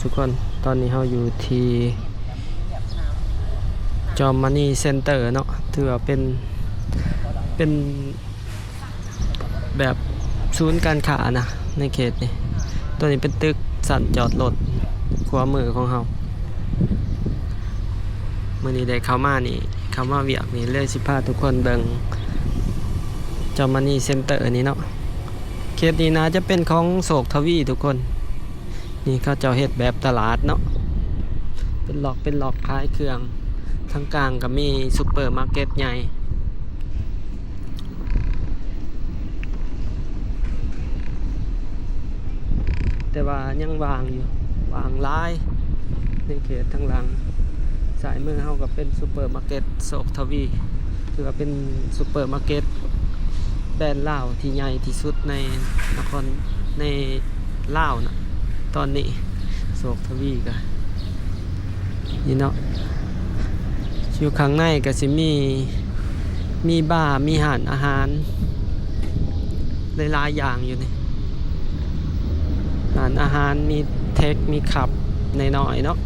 ທຸກຄົນ ຕອນນີ້ເຮົາຢູ່ທີ່ Germany Center ເນາະ ຖືວ່າເປັນ ເປັນແບບສູນການຄ້ານະ ໃນເຂດນີ້. ຕົວນີ້ເປັນຕຶກຊັ້ນຈອດລົດຂວາມືຂອງເຮົາ. ມື້ນີ້ໄດ້ເຂົ້າມານີ້ ເຂົ້າມາວຽກນີ້ ເລີຍຊິພາທຸກຄົນເບິ່ງ Germany Center ນີ້ເນາະ. ເຂດນີ້ໜ້າຈະເປັນຂອງໂຊກທະວີທຸກຄົນ. ນີ້ເຂົາເຈົ້າເຮັດແບບຕະຫຼາດເນາະ ເປັນລັອກເປັນລັອກຂາຍເຄື່ອງ. ທາງກາງກໍມີຊຸບເປີມາເກັດໃຫຍ່ ແຕ່ວ່າຍັງວ່າງຢູ່ ວ່າງຫຼາຍໃນເຂດທາງຫຼັງ. ຊ້າຍມືເຮົາກໍເປັນຊຸບເປີມາເກັດໂຊກທະວີ ຖືວ່າເປັນຊຸບເປີມາເກັດແບຣນລາວທີ່ໃຫຍ່ທີ່ສຸດໃນນະຄອນ ໃນລາວນະ ຕອນນີ້. ໂຊກທະວີກະນີ້ເນາະ ຢູ່ຂ້າງໃນກະຊິມີ ມີບາ ມີຮ້ານອາຫານຫຼາຍໆຢ່າງຢູ່ນີ້ ຮ້ານອາຫານ ມີເທັກ ມີຄັບນ້ອຍໆເນາະ.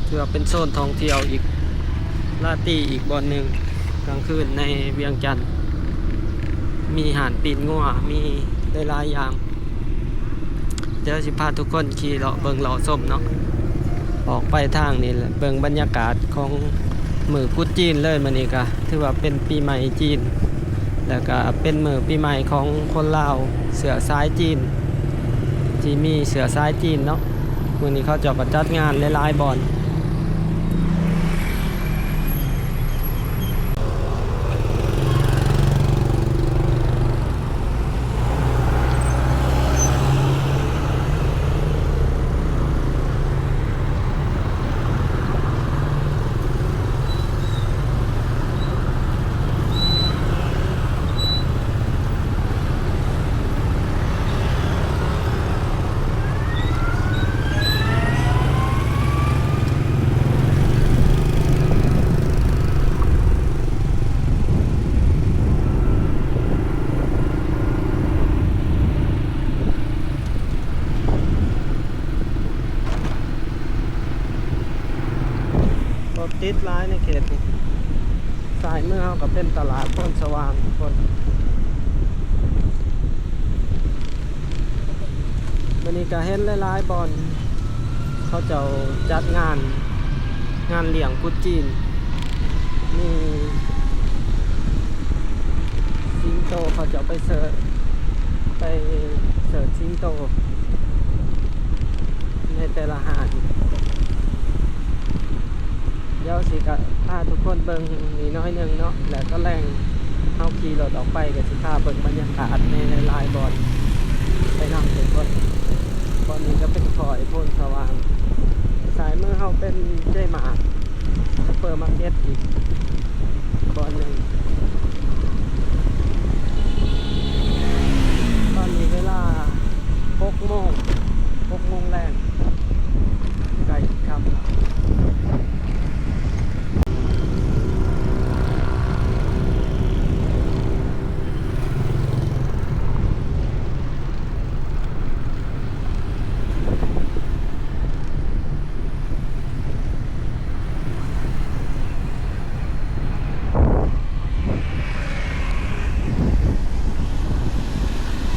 ຖືວ່າເປັນໂຊນທ່ອງທ່ຽວອີກ ລາຕີອີກບ່ອນໜຶ່ງກາງຄືນໃນວຽງຈັນ ມີຮ້ານປີ້ງງົວ ມີຫຼາຍໆຢ່າງ. ດຽວຊິພາທຸກຄົນຂີ່ເລາະເບິ່ງເລາະຊົມເນາະ ອອກໄປທາງນີ້ແຫຼະ ເບິ່ງບັນຍາກາດຂອງມື້ກຸດຈີນເລີຍ. ມື້ນີ້ກະຖືວ່າເປັນປີໃໝ່ຈີນ ແລ້ວກະເປັນມື້ປີໃໝ່ຂອງຄົນລາວເຊື້ອສາຍຈີນ ທີ່ມີເຊື້ອສາຍຈີນເນາະ. ມື້ນີ້ເຂົາເຈົ້າກໍຈັດງານຫຼາຍໆບ່ອນ. ລົດຕິດຫຼາຍໃນເຂດນີ້. ຊ້າຍມືເຮົາກໍເປັນຕະຫຼາດໂພນສະຫວ່າງທຸກຄົນ. ມື້ນີ້ກໍເຫັນຫຼາຍໆບ່ອນ ເຂົາເຈົ້າຈັດງານ ງານລ້ຽງກຸດຈີນ ມີສິງໂຕ ເຂົາເຈົ້າໄປເສີດ ໄປເສີດສິງໂຕໃນແຕ່ລະຮ້ານ. ດຽວຊິກະພາທຸກຄົນເບິ່ງນີ້ໜ້ອຍໜຶ່ງເນາະ ແລ້ວຕອນແລງເຮົາຂີ່ລົດອອກໄປ ກະຊິພາເບິ່ງບັນຍາກາດໃນຫຼາຍໆບ່ອນໄປນຳທຸກຄົນ. ບ່ອນນີ້ກະເປັນຂ້ອຍໂພນສະຫວ່າງ ຊ້າຍມືເຮົາເປັນເຈມາດ ຊຸບເປີມາເກັດອີກບ່ອນໜຶ່ງ. ຕອນນີ້ເວລາຫົກໂມງ ຫົກໂມງແລງ ໃກ້ຄ່ຳ.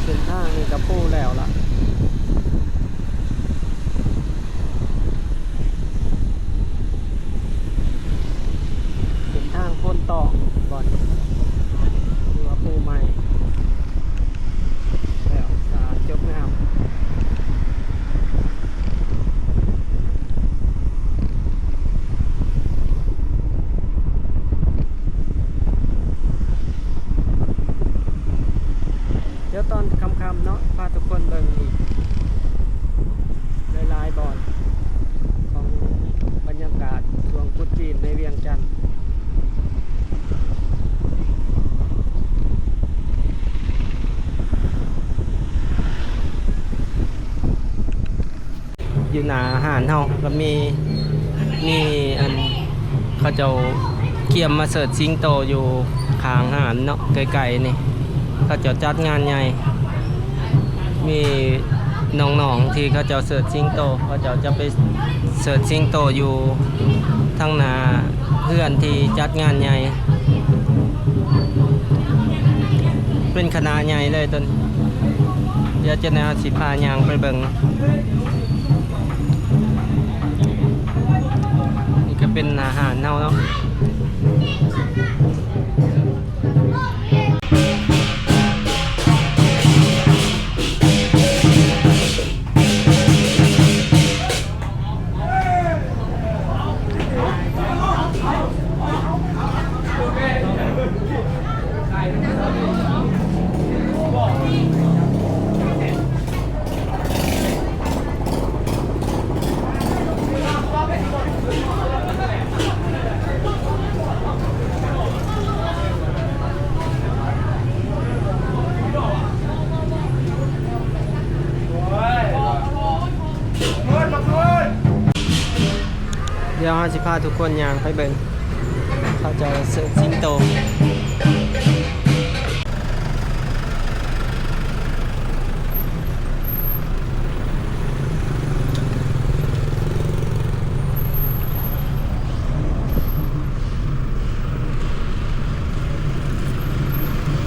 ເສັ້ນທາງນີ້ກະປູແລ້ວລະ ເສັ້ນທາງໂພນຕອງບ່ອນນີ້ ຫຼືວ່າປູໃໝ່ ແລ້ວສະອາດຈົບງາມ. ດຽວຕອນຄ່ຳໆເນາະ ພາທຸກຄົນເບິ່ງອີກຫຼາຍໆບ່ອນຂອງບັນຍາກາດຊ່ວງກຸດຈີນໃນວຽງຈັນ. ຢູ່ໜ້າຮ້ານເຮົາກໍມີ ມີອັນ ເຂົາເຈົ້າກຽມມາເສີດສິງໂຕຢູ່ຂ້າງຮ້ານເນາະ ໃກ້ໆນີ້ ເຂົາເຈົ້າຈັດງານໃຫຍ່ ນ້ອງໆ ທີ່ເຂົາເຈົ້າເຊີດສິງໂຕ ເຂົາເຈົ້າຈະໄປເຊີດສິງໂຕຢູ່ທາງໜ້າເຮືອນທີ່ຈັດງານໃຫຍ່ ເປັນຄະນະໃຫຍ່ເລີຍຕົນ. ດຽວຈະແນວຊິພາຍ່າງໄປເບິ່ງ. ນີ້ກະເປັນໜ້າຮ້ານເຮົາເນາະ. ດຽວເຮົາຊິພາທຸກຄົນຍ່າງໄປເບິ່ງ ເຂົາເຈົ້າເຊີດສິງໂຕ.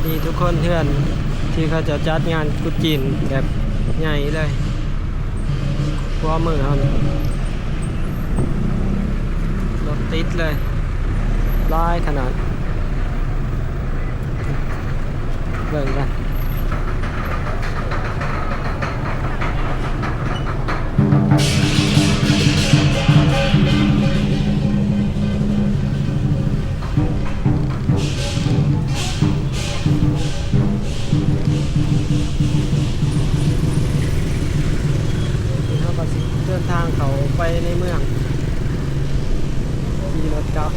ນີ້ທຸກຄົນ ເຮືອນທີ່ເຂົາເຈົ້າຈັດງານກຸດຈີນແບບໃຫຍ່ເລີຍ ຂົວາມືເຮົານີ້ ລົດຕິດເລີຍ ຫຼາຍຂະໜາດ. ເບິ່ງກັນ ນີ້ເຮົາກະຊິເດີນທາງເຂົ້າໄປໃນເມືອງ ຂີ່ລົດກັບ.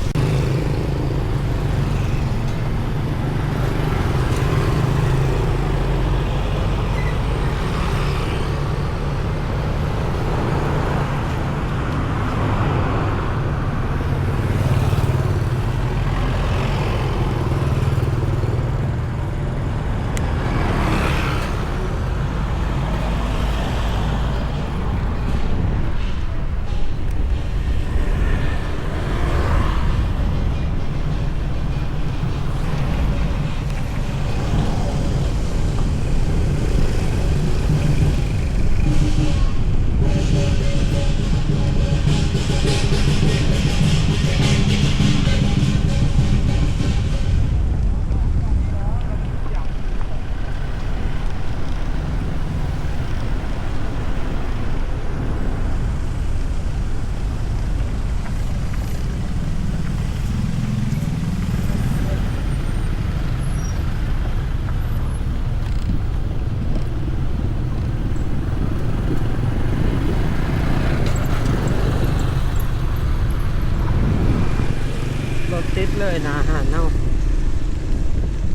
ລົດຕິດເລີຍໜ້າຮ້ານເຮົາ.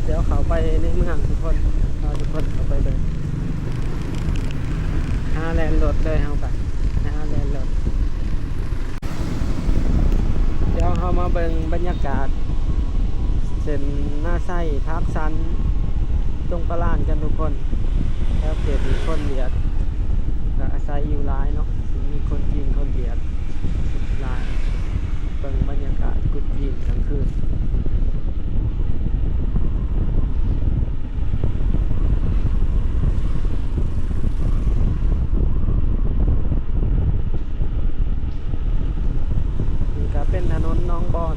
ດຽວເຂົ້າໄປໃນເມືອງທຸກຄົນ ພາທຸກຄົນເຂົ້າໄປເບິ່ງ ຫາແລ່ນລົດເລີຍ ເຮົາກະຫາແລ່ນລົດ. ດຽວເຮົາມາເບິ່ງບັນຍາກາດເສັ້ນນາໄຊ ປາກຊັນ ດົງປະລານກັນທຸກຄົນ. ແຖວເຂດນີ້ຄົນຫວຽດກະອາໄສຢູ່ຫຼາຍເນາະ ມີຄົນຈີນ ຄົນຫວຽດຫຼາຍ. ເບິ່ງບັນຍາກາດກຸດຈີນກາງຄືນ. ນີ້ກະເປັນຖະໜົນໜອງບອນ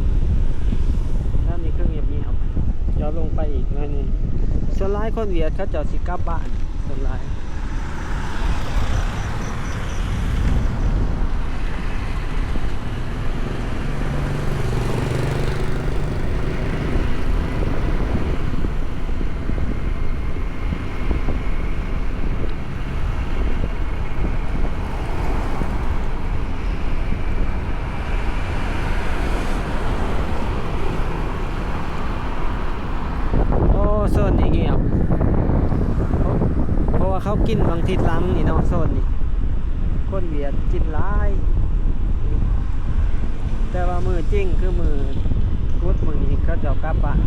ແຖວນີ້ຄືງຽບໆ. ດຽວລົງໄປອີກໜ້ອຍໜຶ່ງ ສ່ວນຫຼາຍຄົນຫວຽດເຂົາເຈົ້າຊິກັບບ້ານສ່ວນຫຼາຍ. ໂອ້ ໂຊນນີ້ງຽບ ເພາະ ເພາະວ່າເຂົາກິນຫວ່າງທິດຫຼັງນີ້ເນາະ ໂຊນນີ້ ຄົນຫວຽດກິນຫຼາຍ. ແຕ່ວ່າມື້ຈິງຄືມື້ກຸດມື້ນີ້ ເຂົາເຈົ້າກັບບ້ານ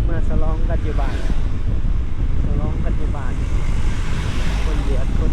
ເມືອສະຫຼອງກັນຢູ່ບ້ານ ສະຫຼອງກັນຢູ່ບ້ານ ຄົນຫວຽດ ຄົນ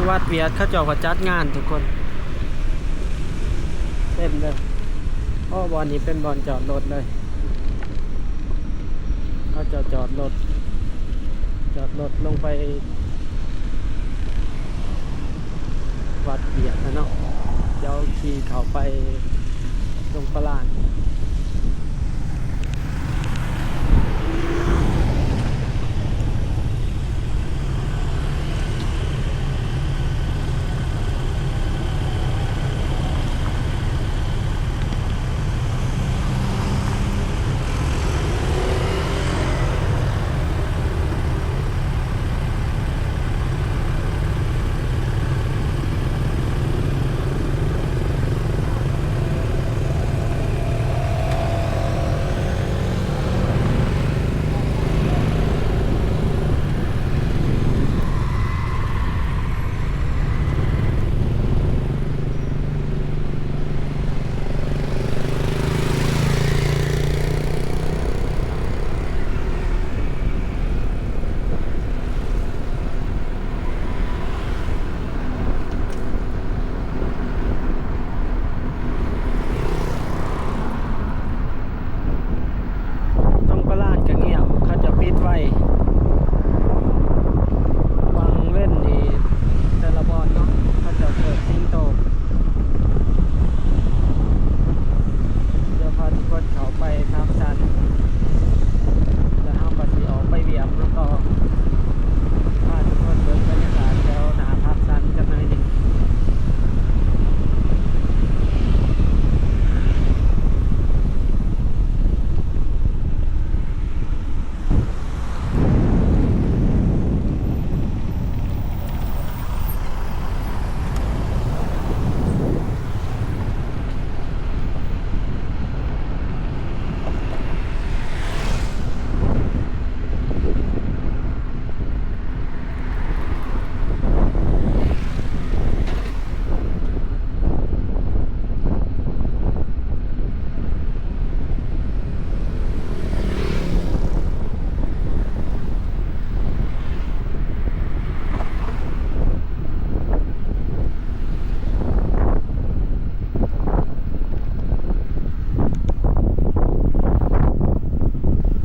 ວັດວຽດເຂົາເຈົ້າກໍຈັດງານທຸກຄົນ ເຕັມເລີຍ. ໂອ້ ບ່ອນນີ້ເປັນບ່ອນຈອດລົດເລີຍ ເຂົາເຈົ້າຈອດລົດ ຈອດລົດລົງໄປວັດວຽດນະເນາະ. ດຽວຂີ່ເຂົ້າໄປດົງປະລານ. ດົງປະລານກະງຽບ ເຂົາເຈົ້າປິດໄວ. ຫວ່າງເວັນນີ້ ແຕ່ລະບ່ອນເນາະ ເຂົາເຈົ້າເປີດສິງໂຕ. ດຽວພາທຸກຄົນເຂົ້າໄປພາກສັນ ແລ້ວເຮົາກໍຊິອອກໄປວຽກນຳຕໍ່. ພາທຸກຄົນເບິ່ງບັນຍາກາດແຖວໜ້າພາກສັນຈັກໜ້ອຍໜຶ່ງ.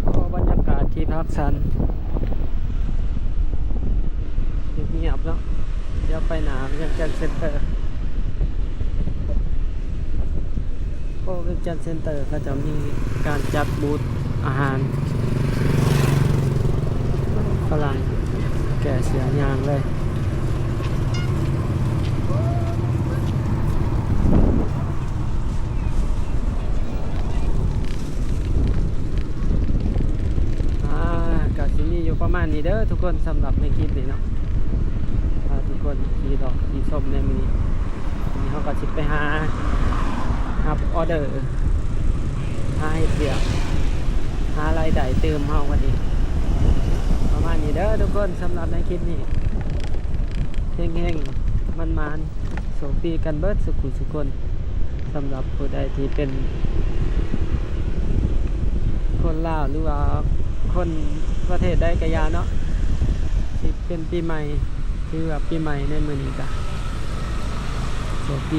ໂອ້ ບັນຍາກາດທີ່ພັກສັນ ງຽບໆເນາະ. ດຽວໄປໜ້າວຽງຈັນເຊັນເຕີ. ໂອ້ ວຽງຈັນເຊັນເຕີ ເຂົາເຈົ້າມີການຈັດບູດອາຫານຝຣັ່ງ ແກ່ເສືອຍ່າງເລີຍ. ອ່າ ກະຊິມີຢູ່ປະມານນີ້ເດີທຸກຄົນ ສຳລັບໃນຄລິບນີ້ເນາະ ພາທຸກຄົນຂີ່ເລາະຂີ່ຊົມໃນມື້ນີ້. ນີ້ເຮົາກໍຊິໄປຫາຮັບອໍເດີ ຫາເຮັດວຽກ ຫາລາຍໄດ້ຕື່ມເຮົາບັດນີ້. ປະມານນີ້ເດີທຸກຄົນ ສຳລັບໃນຄລິບນີ້ ເຮັງໆ ໝານໆ ໂຊກດີກັນເບິດສູ່ຜູ້ສູ່ຄົນ. ສຳລັບຜູ້ໃດທີ່ເປັນຄົນລາວ ຫຼືວ່າຄົນປະເທດໃດກະຢ່າເນາະ ຊິເປັນປີໃໝ່ ຖືວ່າປີໃໝ່ໃນມື້ນີ້ກະໂຊກດີ.